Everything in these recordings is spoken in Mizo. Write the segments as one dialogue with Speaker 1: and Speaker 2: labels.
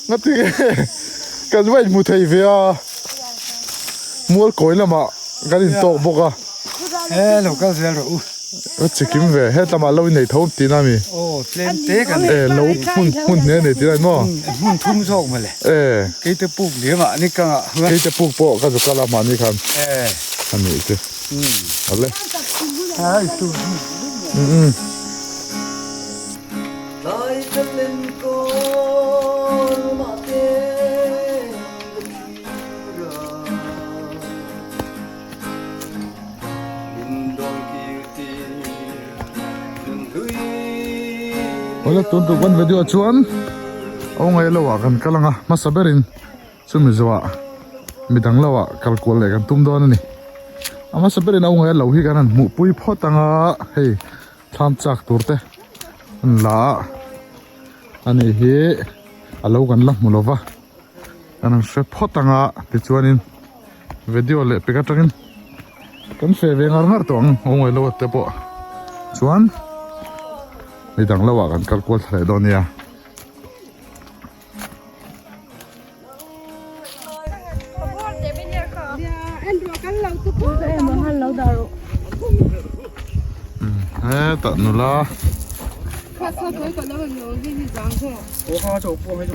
Speaker 1: Ngatinge kan va inhmu thei ve a, mual kawi lamah kan intawk bawk a.
Speaker 2: He lo kal zel rawh u.
Speaker 1: Ka chikim ve, hetlamah lo innei tho tihna mi?
Speaker 2: Aw tlem te kan
Speaker 1: nei. E lo hmun hmun hne nei tihna ni maw?
Speaker 2: Hmun thum zawk mawle.
Speaker 1: E.
Speaker 2: Keite puk liamah ni ka ngah hung a.
Speaker 1: Keite puk pawh ka zu kal a mahni khan.
Speaker 2: E.
Speaker 1: A nih chu. Awle.
Speaker 2: Hai tu.
Speaker 1: Umm. Awle tun tuk kan video chuan a ngaih lo ah kan kal anga hmasa berin chumi zawhah midang lo ah kal kual leh kan tum dawn a ni a hmasa berin a ngaih lo hi kan han hmuh pui phawt anga hei thlam chak tur te an la a ani hi a lo kan la hmu lova kan han hre phawt anga tichuanin video leh pek atangin kan feh ve ngar ngar tawh ang aw ngawi lo te pawh chuan midang lo ah kan kal kual thla leh dawn nia. Hetah nula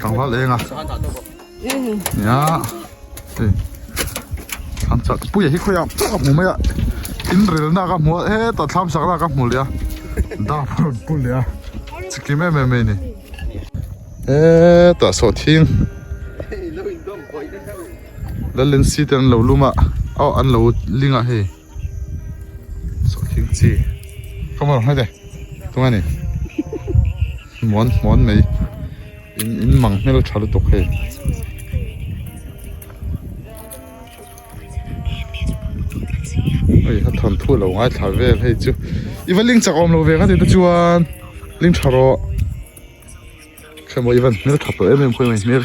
Speaker 1: tlangval eng a nia hei thlam chak puia hi khawiah pawh ka hmu mai a in rel na ka hmu a hetah thlam sak na ka hmu leh a dap a rawn pu leh a chikim em em mai a ni. Hetah sawhthing Lallensi te an lo lum a aw an lo ling a hei sawhthing chi ka hmu rawh hete tunge ni hmuan hmuan mai in in mang hmel tha lutuk hei. Hei a thawnthu lo ngaithla vel hei chu i va ling chak awm lo ve ka ti te chuan ling tha rawh. Hre maw i van hmel tha tawh em em khawi mai hmel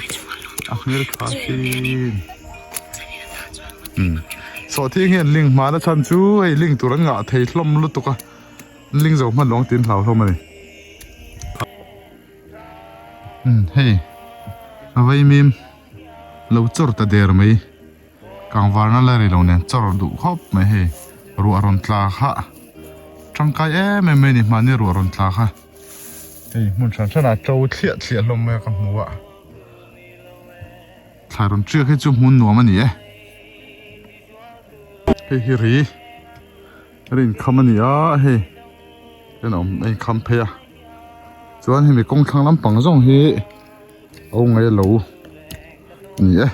Speaker 1: a hmel tha thin umm sawhthing hian link hmana chhan chu hei link tur an ngah thei hlawm lutuk a link zo hman lawng tin hlau hlawm a ni umm hei a vaimim lo chawr ta der mai kangvarna la ri lo nen chawr duh khawp mai hei ruah rawn tla kha tangkai em em mai a ni mahni ruah rawn tla kha. Hei hmun hran hranah to thliah thliah hlawm mai a ka hmu a thlai rawn tiak hi chu hmun nuam a ni e hei hi ri ri inkham a ni a hei en a awm a inkham phei a chuan hemi kawng thlang lampang zawng hi a awm ngai lo a ni e a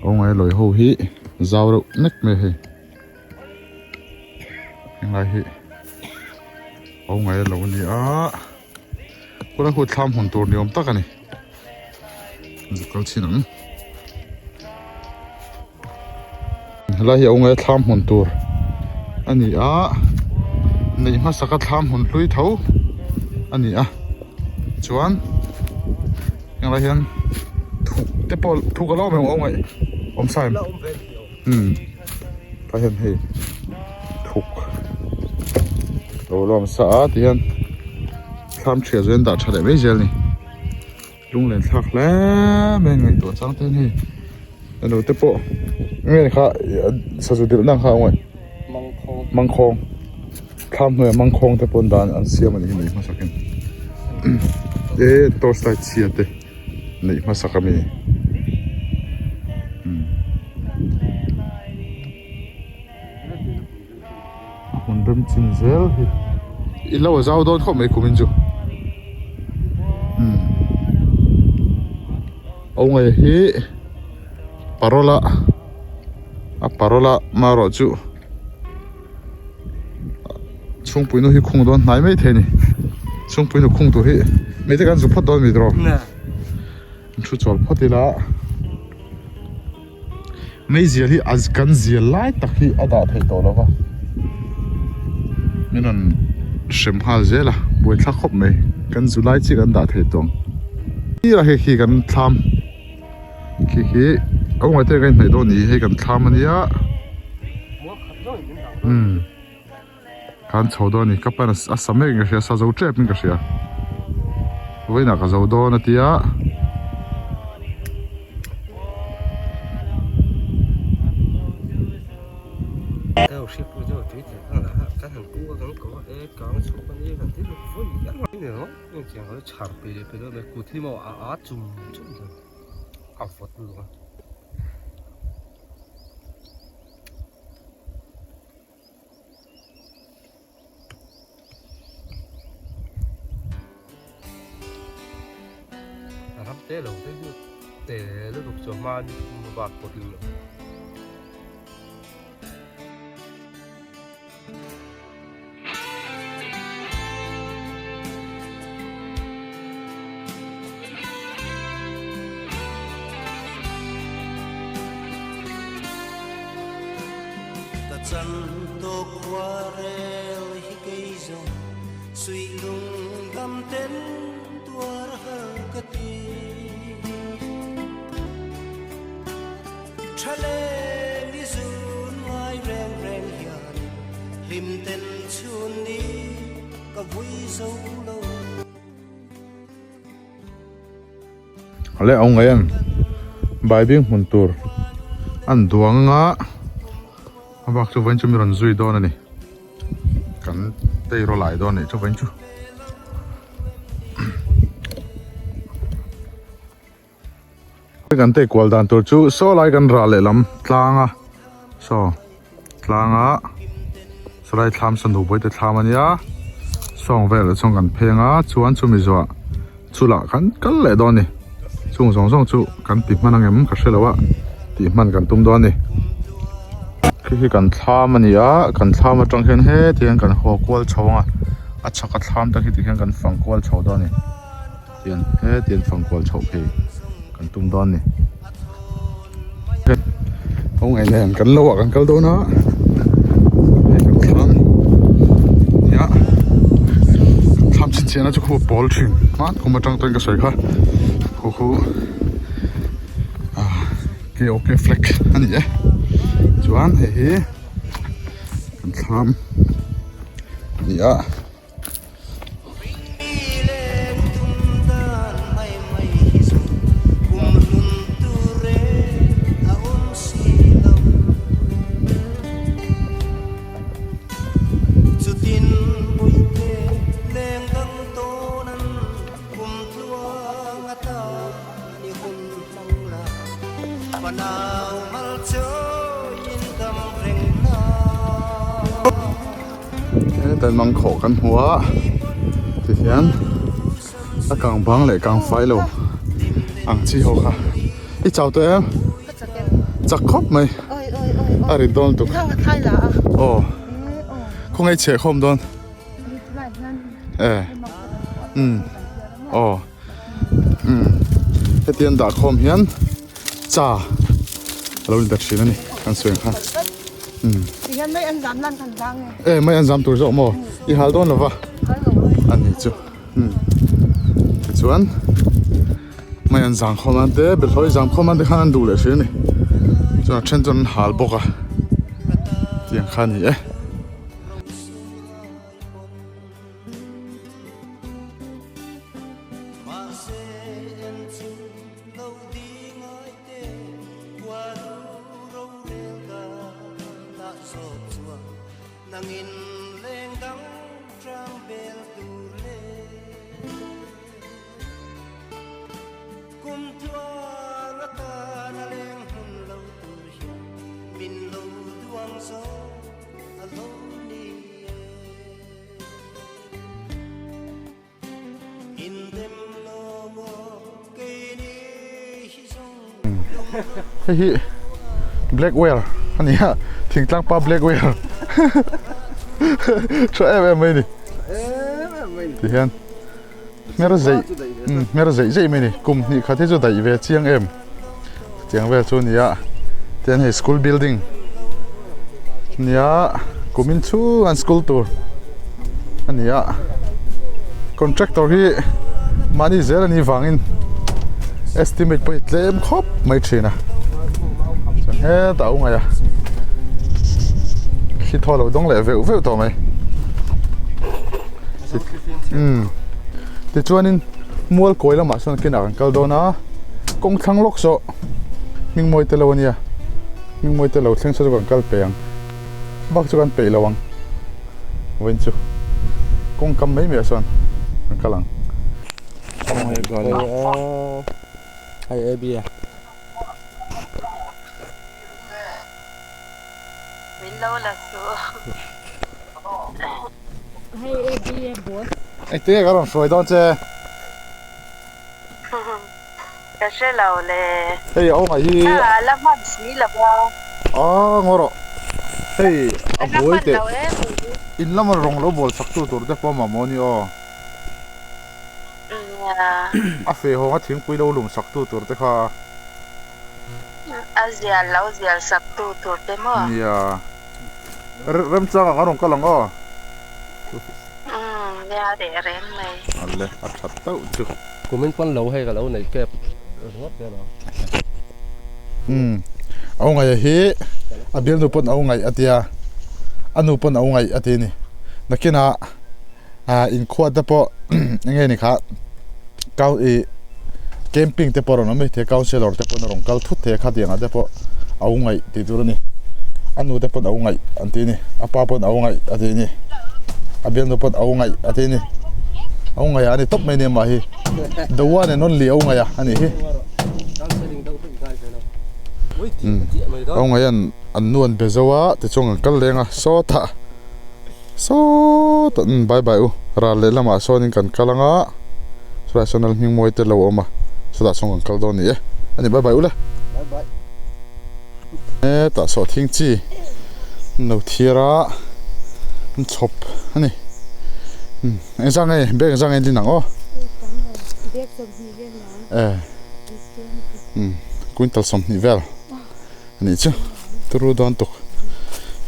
Speaker 1: awm ngai lo ho hi zau reuh nek mai a hei. Henglai hi ho ngai lo a ni a kawlai khu thlam hawn tur ni awm tak a ni zuk kal chhin ang helai hi a ngai thlam hawn tur a ni a neih hmasaka thlam hawn hlui tho a ni a chuan henglai hian thuk te pawh thuk a lo awm em aw ngaih awm sa em. Umm tah hian hei thuk lo lawm sa a ti hian thlam thiah zawh in dah tha leh mai zel a ni lunglen thlak hle mai a ngaihtuah chang te hian hei alo te pawh nge kha sazu dilh na kha a awm mangkhawng thlam hnuaiah mangkhawng te pawh an dan an siam a ni hi nei hmasak in e torch light chhia te. neih hmasak a mi a hmun rem chin zel hi i lo a zau dawn khawp mai kumin chu aw ngei hi parola a parola marawh chu chhungpui nu hi khung dawn hnai mai thei a ni chhungpui nu khung tur hi mite kan zu phawt dawn mi tawh thu chawl phawt ila meizial hi a kan zial lai tak hi a dah theih tawh lo va min rawn hrem nghal zel a buaithlak khawp mai kan zu lai chiah kan dah thei tawh ang tirah hei khi kan thlam khi khi a awm te kan inhnaih dawn a ni hei kan thlam a nia. Umm khan chho dawn a ni ka pan a sa mek in ka hria sa zo tep in ka hria vawiinah ka zo dawn a tia.
Speaker 3: Ka chan tawk khuarel hi kei zawng suih lung dam ten tuar har ka ti. Tha leng i zun ngai reng reng hian hlim ten chhun ni ka vui zo lo.
Speaker 1: Le a ngaih an baibing hmun tur an duang a a bak chu vawiin chu mi rawn zui dawn a ni kan tei rawl ai dawn a nih chu vawiin chu. Kan tei kual dan tur chu saw lai kan rah lehlam tlang a saw tlang a saw lai thlam saw nubuai te thlam a nia sawng velah chuan kan pheng a chuan chumi zawhah chulah khan kal leh dawn a ni chung zawng zawng chu kan ti hman ang em ka hre lo a tih hman kan tum dawn a ni khi hi kan thlam a ni a kan thlam atang hian heti hian kan haw kual chho ang a a chhak a thlam te khi ti hian kan fang kual chho dawn a ni. Tian hetiang fangkual chhoh phei kan tum dawn a ni. Ho ngaih nen kan lo ah kan kal dawn a hei kan thlam nia kan thlam chhinchhiahna chu khu pawl thin hman kum atang tawhin ka sawi kha khu khu ah KOK flag a ni e chuan hei hi kan thlam a ni a. Hetlai mangkhawh kan hmu a tihian a kang bang leh kang fai lo ang chi ho kha i chau tawh em chak khawp mai a rit dawn lutuk aw khawngaih chheh khawm dawn e umm aw umm heti an dah khawm hian cha a lo inta thin a ni kan sawi ang khan umm
Speaker 4: Tihian mai an zam lan kan zang e.
Speaker 1: E mai an zam tur zawk maw i hal dawn lova a ni chu umm tichuan mai an zang khawm an te behlawi zam khawm an te khan an duh leh hri a ni chuan a then chuan an hal bawk a tiang kha a ni e. Hei hi blackware a ni a thingtlang pa blackware tha em em mai a ni ti hian hmer zeih hmer zeih zeih mai a ni kum hnih khat hi chu daih ve chiang em chiang vel chu a ni a tihian hei school building a ni a kum in chhung an school tur a ni a contractor hi mahni zel a nih vangin estimate pawh hi tlem khawp mai thin a chuan hetah a awm ngaih a thli thaw lo dawng leh veuh veuh tawh mai umm tichuanin mual kawi lamah sawn kinah kan kal dawn a. Kawng thlang lawk saw hmingmawi te lo a nia hmingmawi te lo thleng saw chu kan kal pe ang bak chu kan peih lo ang Vawiin chu kawng kam mai mai ah sawn kan kal ang. Engtin nge ka rawn hruai dawn che?
Speaker 5: Ka hre lo le.
Speaker 1: Hei a awngah hi.
Speaker 5: A la hman si lo va.
Speaker 1: A ngaw rawh. Hei a buai teh. In lama rawng lo bawl sak tu tur te pawh mamawh a ni aw. A feh hawnga thingpui lo lum sak tu tur te kha.
Speaker 5: A zial lo zial sak tu tur te maw?
Speaker 1: Nia. Remchang ang a rawn kal ang aw.
Speaker 5: Umm nia reh reng mai.
Speaker 1: Ale a tha tauh chu.
Speaker 6: Kumin pawn lo hei ka lo nei kep ringawt vel ang.
Speaker 1: Umm a ngaih hi a bialnu pawn a ngaih a tia a nu pawn a ngaih a ti a ni. Nakinah ah inkhua te pawh eng nge ni kha kau ih camping te pawh a rawn awm mai thei a counsellor te pawn a rawn kal thut thei a khatiang ah te pawh a u ngaih tih tur a ni a nu te pawn a u ngaih an ti a ni a pa pawn a u ngaih a ti a ni a bialnu pawn a u ngaih a ti a ni a u ngaih ah a ni tawp mai nia mah hi the one and only a u ngaih a a nih hi a u ngaih an an nu an be zo a tichuan an kal leng a sawtah. Sawtah umm bye bye u ral leh lamah sawnin kan kal anga chulaiah sawn lal hming mawi te lo awm a chutah sawn kan kal dawn a ni e a ni bye bye u le hetah saw thing chi an lo thiar a an chhawp a ni umm engzah nge bag engzah nge an din ang aw e umm quintal 20 vel. A nih chu turu dawn tuk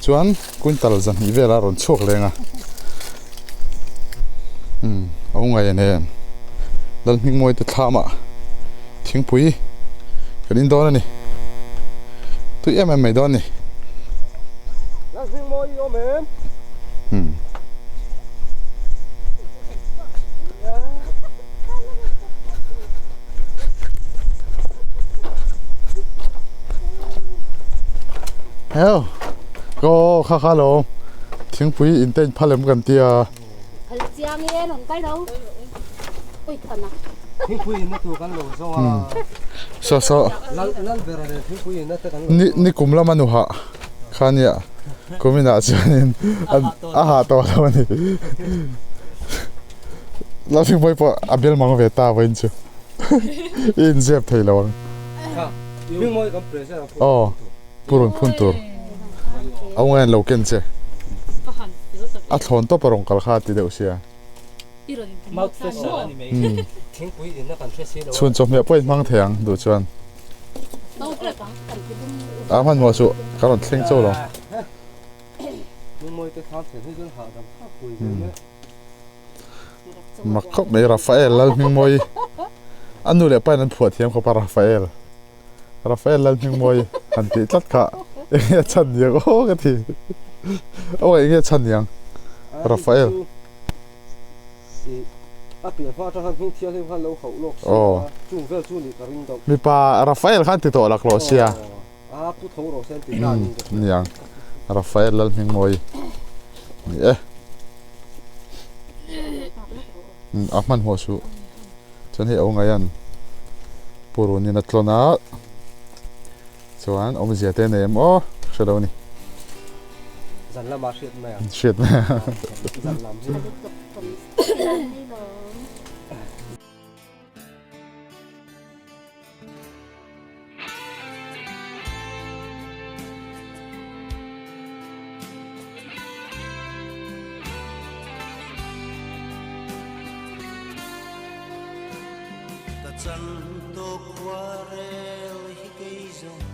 Speaker 1: chuan quintal zahnih vel a rawn chhuak leng a umm a u ngai nen Lalhmingmawi te thlam ah thingpui kan in dawn a ni tui em em mai dawn a ni
Speaker 6: Lalhmingmawi i awm em?
Speaker 1: Umm. Heo ko kha kha lo thingpui in te in phal em kan tia
Speaker 7: phal chiang e nong kai lo oi thana
Speaker 6: thingpui in na tur kan lo zawng a
Speaker 1: so so
Speaker 6: lal lal ber le thingpui in na te kan lo
Speaker 1: ni ni kum lama nu ha khania kumina chuanin a ha tawh lo ani Laughing boy pawh a bel mang ve ta vawiin chu i inzep thei lo ang. Aw pu rawn phun tur a ungai an lo ken che a thlawn tawp a rawn kal kha a ti deuh sia. Chhun chawhmeh pawh i hmang thei ang duh chuan. A hmanhmawh chu ka rawn thleng chauh lo. Mak khawp mai Rafael Lalhmingmawi a nu leh pa in an phuah thiam khawp a Rafael Rafael Lalhmingmawi han tih tlat kha eng nge a chhan niang aw ka ti aw eng nge a chhan niang Rafael aw mipa Rafael khan ti tawh laklawh sia. Niang Rafael Lalhmingmawi ni e a hmanhmawh suh chuan hei a ngaian purun in a tlawn a chuan awmzia te a nei em aw hre lo a ni hriat mai a.
Speaker 3: Ka chan tawk khuarel hi kei zawng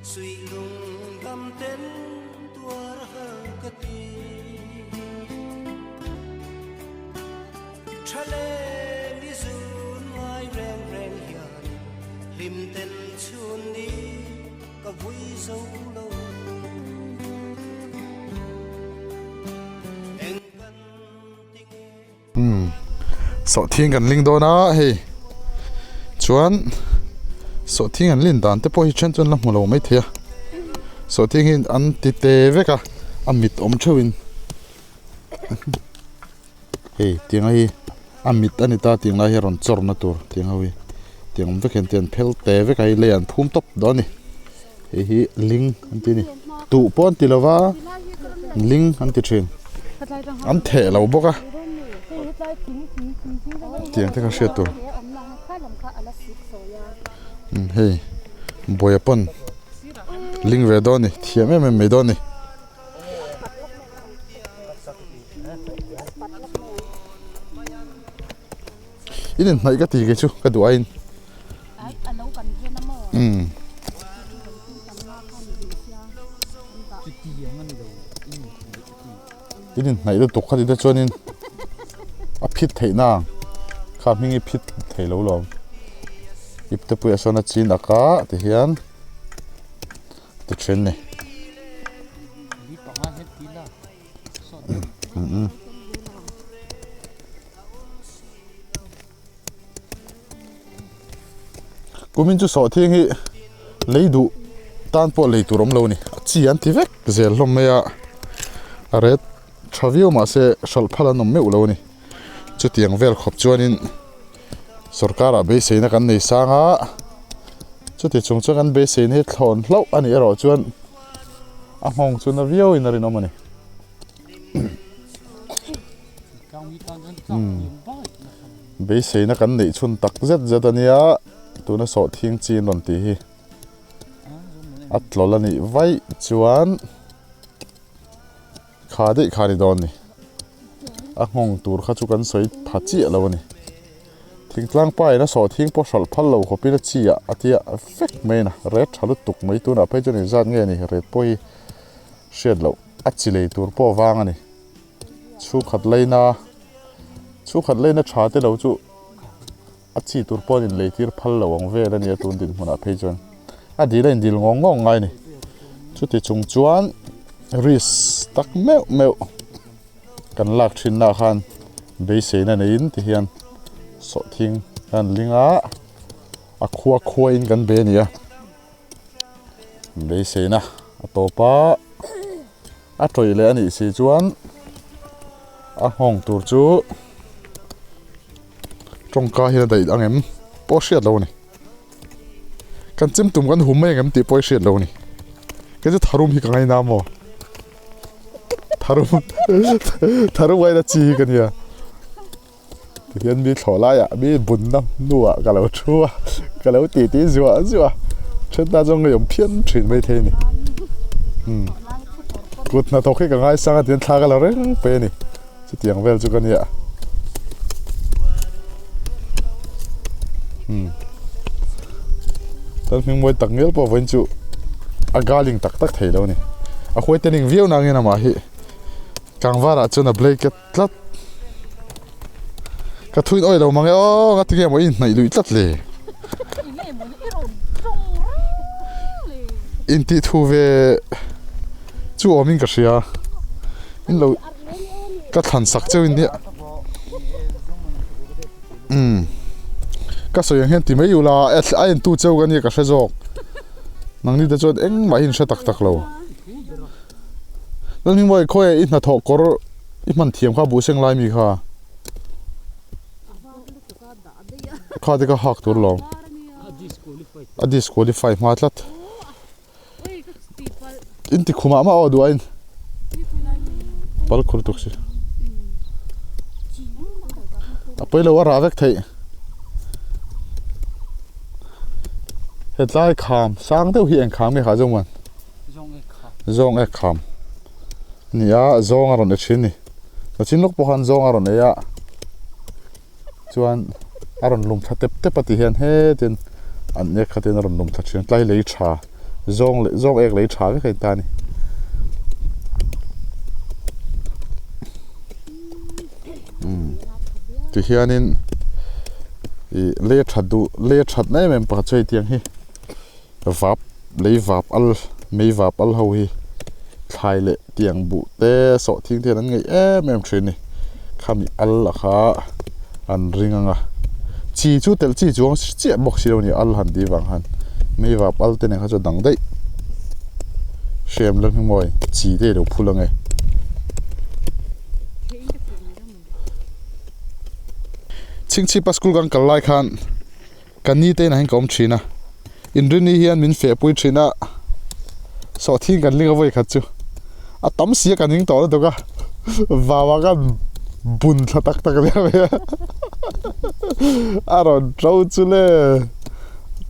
Speaker 3: suih lung dam ten tuar har ka ti. Tha leng i zun ngai reng reng hian hlim ten chhun ni ka vui zo lo. Eng kan ti nge.
Speaker 1: Umm sawhthing kan ling dawn a hei chuan sawhthing an lin dan te pawh hi then chuan la hmu lo maithei a sawhthing hi an ti te vek a a mit awm theuhin. Hei tiang hi a mit a ni ta tiang lai hi a rawn chawr na tur tiang ho hi tiang awm vek hian tiang an phel te vek a hei lei an phum tawp dawn a ni hei hi ling an ti a ni tuh pawh an ti lo va ling an ti thin an theh lo bawk a tiang te kha hriat tur hei buaia pawn ling ve dawn a ni thiam em em mai dawn a ni. In inhnaih ka ti kei chu ka duh aiin umm in inhnaih lutuk kha ti te chuanin a phit theih na ang kha hming hi phit thei lo lawm ipte puiah sawn a chin ak a tihian. Ti then ni. Kumin chu sawhthing hi lei duh tan pawh lei tur awm lo a ni. A chi an ti vek zel hlawm mai a, a ret tha viau mahse hralh phal an awm meuh lo a ni. Chutiang vel khawp chuanin sorkarah beiseina kan nei sang a, chuti chung chuan kan beiseina hi thlawn hlauh a nih erawh chuan a nghawng chu na viauin a rinawm a ni. Beiseina kan neih chhun tak zet zet a nia, tuna sawhthing chi an rawn tih hi a tlawlh a nih vaih chuan. Kha daih kha a ni dawn a ni. A nghawng tur kha chu kan sawi pha chiah lo a ni. Thingtlang pa in a sawhthing pawh hralh phal lo khawpin a chi ah a tia vek mai a ni. Ret tha lutuk mai tunah phei chuan inzat nge ni ret pawh hi hriat loh a chi lei tur pawh vang a ni. Chhungkhat leina chhungkhat leina tha te lo chu a chi tur pawh an inlei tir phal lo ang vel a nia tun dinhmunah phei chuan a dil a indil ngawng ngawng ngai a ni chuti chung chuan risk tak meuh meuh kan lak thin nah khan beiseina neiin ti hian sawhthing an ling a a khua khuain kan be a ni a beiseina a tawp a a tawih leh a nih si chuan a nghawng tur chu. Tawngka hian a daih ang em pawh hriat lo a ni. Kan chem tum kan hum mai ang em tih pawh hi hriat lo a ni. Kei chu tharum hi ka ngaina maw? Tharum tharum ngaina chi hi ka nia. Tihian mi thlawh laiah mi bunna hnuah ka lo thu a, ka lo titi zuah zuah a, then tan chuan ngeiawm phian thin maithei a ni. Umm kut hnathawk hi ka ngaisang a tihian thla ka la reng pei a ni. Chutiang vel chu ka nia. Hmm. Tan hming mawi tak ngel pawh vawiin chu a galing tak tak thei lo ni. A huai te ning viau nangin amah hi kangvarah chuan a blanket tlat. Ka thuin awih lo mang e aw nga tinge maw i inhnaih luih tlat le. Intih thu ve chu awmin ka hria. In lo ka thlan sak cheu in nia umm ka sawi ang hian ti mai ula a en tu cheu ka nia ka hre zawk nangni te chuan engmah hi in hre tak tak lo Lalhmingmawii khawi i hnathawh kawr i hman thiam kha buh seng lai mi kha kha te kha hak tur lawm a disqualify hma tlat. In ti khumah mah aw duh a in pal khur tuk si a pawi lo a rah vek theih hetlai kham sang deuh hi eng kham nge kha zawng man zawng ek kham a ni a zawng a rawn e thin a ni tachin lawk pawh khan zawng a rawn ei a chuan a rawn lum thla tep tep a ti hian hetin an ek kha ten a rawn lum thla thin a tlai lei tha zawng leh zawng ek lei tha vek a ni ta a ni. Umm ti hianin ih lei a that duh lei a that na em em pakhat chu hei tiang hi vap lei vap al mei vap al ho hi thlai leh tiang buh te sawhthing te hian an ngaih em em thin a ni khami al a kha an ring ang a chi chu telh chi chuang chiah bawk si lo a ni al han tih vang khan mei vap al te nen kha chu a dang daih hrem la hming mawi chi te i lo phul ang e. Chhingchhipa school kan kal lai khan ka ni te inah hian ka awm thin a, inrini hian min feh pui thin a, sawhthing kan ling a vawi khat chu a tam si a kan ning tawh lutuk a, vau ah khan bun thla tak tak zel mai a, a rawn to chu le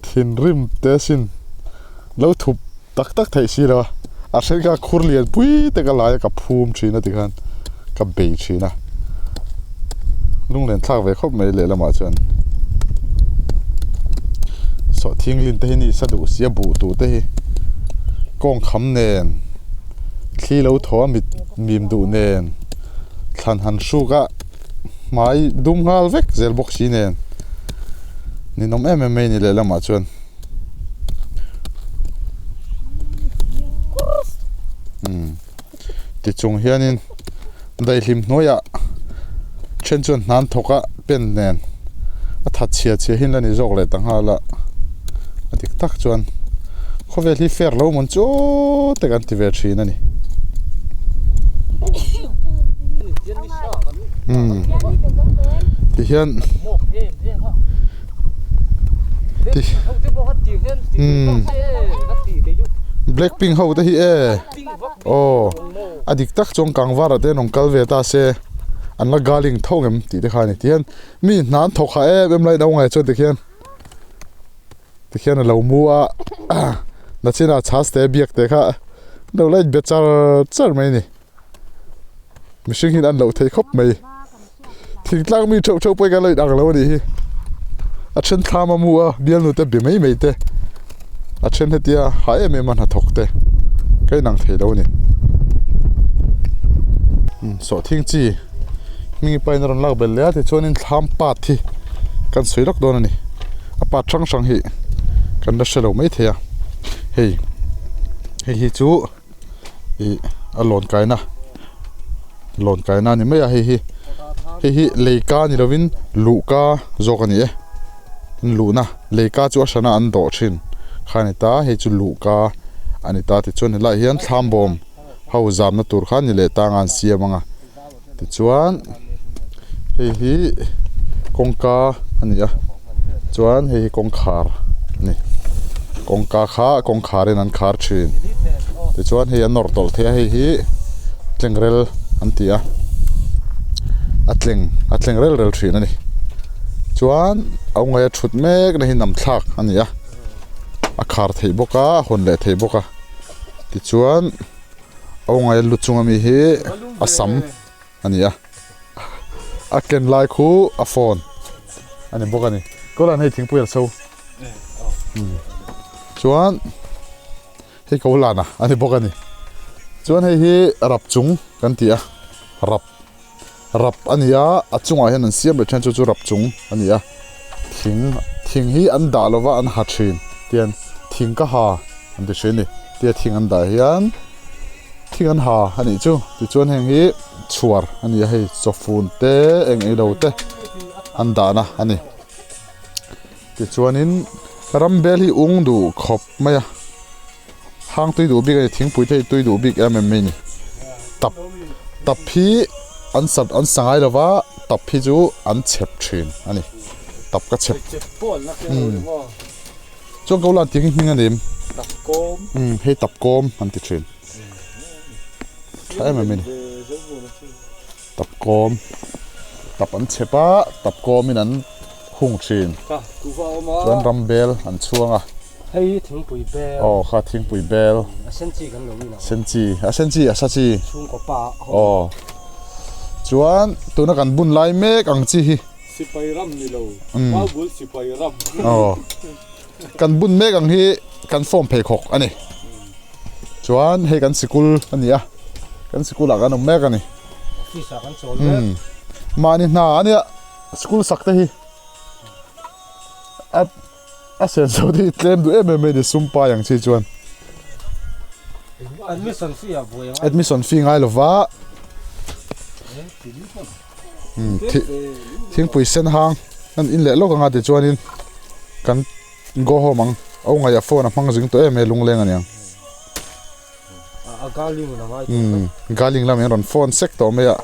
Speaker 1: thinrim te sin lo thup tak tak theih si lo a, a then kha khur lian pui te ka lai a ka phum thin a tikhan ka bei thin a lunglen thlak ve khawp mai lehlamah chuan sawhthing lin te hi ni sa duh si a buh tur te hi kawng kham nen thli lo thaw a mit mim duh nen thlan han hruk a hmai dum nghal vek zel bawk si nen ninawm em em mai a ni lehlamah chuan. Tichung hianin daihlim hnuaiah then chuan hnan thawk a pen nen a that chhia chhia hi an la ni zawk leh ta nghal a a dik tak chuan khawvel hi fair lo mawn chu te kan ti ve thin a ni. Tihian. Blackpink ho te hi e aw a dik tak chuan kangvar ah te an rawn kal ve ta se an la galing tho ngem tih te kha a ni tihian mi hna an thawk hah em em lai no ngai chuan tikhian tikhian a lo mu a nachinah chhas te biak te kha lo la inbe char char mai a ni. Mihring hian an loh thei khawp mai. Thingtlang mi theuh theuh pawh hi kan lo inang lo a nih hi. A then thlam a mu a, bialnu te be mai mai te, a then hetia hah em em a hnathawk te ka inang thei lo a ni. Sawhthing chi hming pain a rawn lak belh leh a tichuanin thlam pat hi kan sawi lawk dawn a ni. A pat hrang hrang hi kan la hre lo maithei a, hei hei hi chu. Ih a lawn kaina lawn kaina a ni mai a hei hi hei hi lei ka ni lovin luh ka zawk a ni e luhna lei ka chu a hrana an dawh thin kha a ni ta hei chu luh ka a ni ta tichuan helaiah hian thlam bawm ho zamna tur kha ni leh tang a an siam ang a tichuan hei hi kawngka a ni a chuan hei hi kawngkhar a ni kawngka kha kawngkhar in an khar thin tichuan hei a nawr tawlh theih a hei hi tlengrel an ti a a tleng a tleng rel rel thin a ni chuan a ngaia thut mek na hi nam thlak a ni a a khar theih bawk a a hawn leh theih bawk a tichuan. Aw ngai lu chunga mi hi a sam a ni a a ken lai khu a phone a ni bawk a ni kawlan hei thingpui a so chuan hei ko lana a ni bawk a ni chuan hei hi rap chung kan ti a rap rap a ni a a chungah hian an siam leh then chu chu rap chung a ni a thing thing hi an dah lova an ha thin tian thing ka ha an ti thin a ni tia thing an dah hian thing an ha a nih chu tichuan heng hi chhuar a ni a hei chawfun te eng eng lo te an dahna a ni tichuanin ram bel hi ung duh khawp mai a. Hang tui duh bik a ni thingpui te hi tui duh bik em em mai a ni tap tap hi an sat an sa ngai lova tap hi chu an chep thin a ni tap ka chep umm chuan ko lan tih hi hming a ni em umm hei tap kawm an ti thin tha em em a ni tap kawm tap an chep a tap kawm in an hung thin chuan ram bel an chhuang a.
Speaker 6: Hei hi thingpui bel.
Speaker 1: Aw kha thingpui bel.
Speaker 6: A sen chi kan lo in ang.
Speaker 1: Sen chi, a sen chi a sa chi.
Speaker 6: Chhungkaw pa ho.
Speaker 1: Aw. Chuan tuna kan bun lai mek ang chi hi.
Speaker 2: Sipai ram ni lo. Maubul sipai ram.
Speaker 1: Aw. Kan bun mek ang hi kan form pheikhawk a ni. Chuan hei kan sikul a ni a. Kan sikul ah kan awm mek a ni.
Speaker 6: Office ah kan chawl mek.
Speaker 1: Mahni hna a nia school sak te hi. A A sen zo te hi tlem duh em em mai a ni sum pai ang chi chuan.
Speaker 6: Admission fee a buai ang.
Speaker 1: Admission fee ngai lova. Thingpui sen hang an in leh lawk anga tichuanin kan go home ang. Au ngaih a phone a hmang zing tawh em em lungleng aniang. Galing lam in rawn phone sek tawh mai a.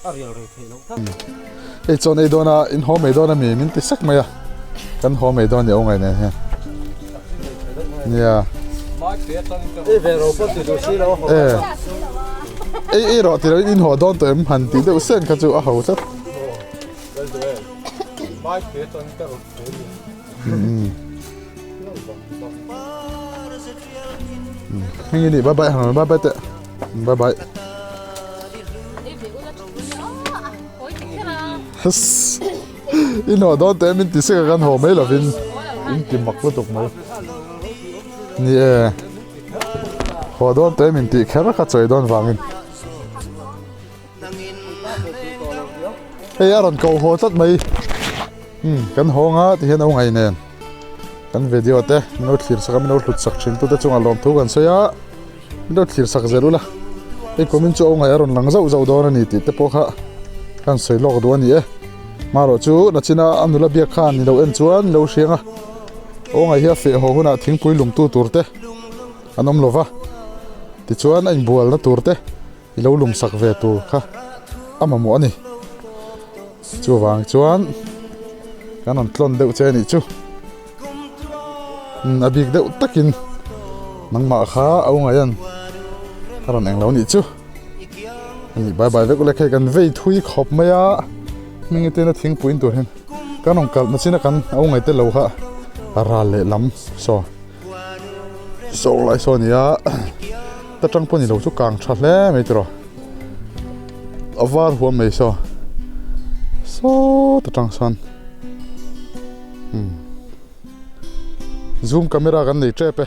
Speaker 6: A rial rei theih loh tak.
Speaker 1: Hei chawn ei dawn a in haw mai dawn a mi min ti sek mai a kan haw mai dawn ni aw ngai nen hian nia
Speaker 6: Ei ve ro pawh ti duh si lo
Speaker 1: e ei ei rawh ti lo in haw dawn tawh em han tih deuh sen kha chu a ho tlat Heng hi ni bye bye hang bye bye teh bye bye in haw dawn teh min ti sek a kan haw mai lovin in ti mak lutuk mai ni e haw dawn teh min tih kher kha chawi dawn vangin hei a rawn ko haw tlat mai umm kan haw anga ti hian a ngaih nen kan video te min lo thlir sak a min lo hlut sak thin tute chungah lawmthu kan sawi a min lo thlir sak zel ula hei kumin chu a ngaih a rawn lang zauh zauh dawn a ni tih te pawh kha kan sawi lawk duh a ni e marawh chu nachina a nula biak khan ni lo en chuan lo hriang a aw ngaih hi a feh haw hunah thingpui lumtu tur te an awm lova tichuan a inbualna tur te. I lo lum sak ve tur kha a mamawh a ni. Chuvang chuan kan rawn tlawn deuh che a nih chu. Umm a bik deuh takin nangmah kha a ungaihan a rawn eng lo a nih chu. A nih bye bye vek ule khei kan vei thui khawp mai a hming atena thingpui in tur hian kan rawn kalh na chin a kan a ungaih te lo kha a ral leh lam saw. Saw lai saw a ni a ta tang pawh ni lo chu kang tha hle mai tiraw a var huam mai saw saw ta tang sawn umm zoom camera kan nei tep e.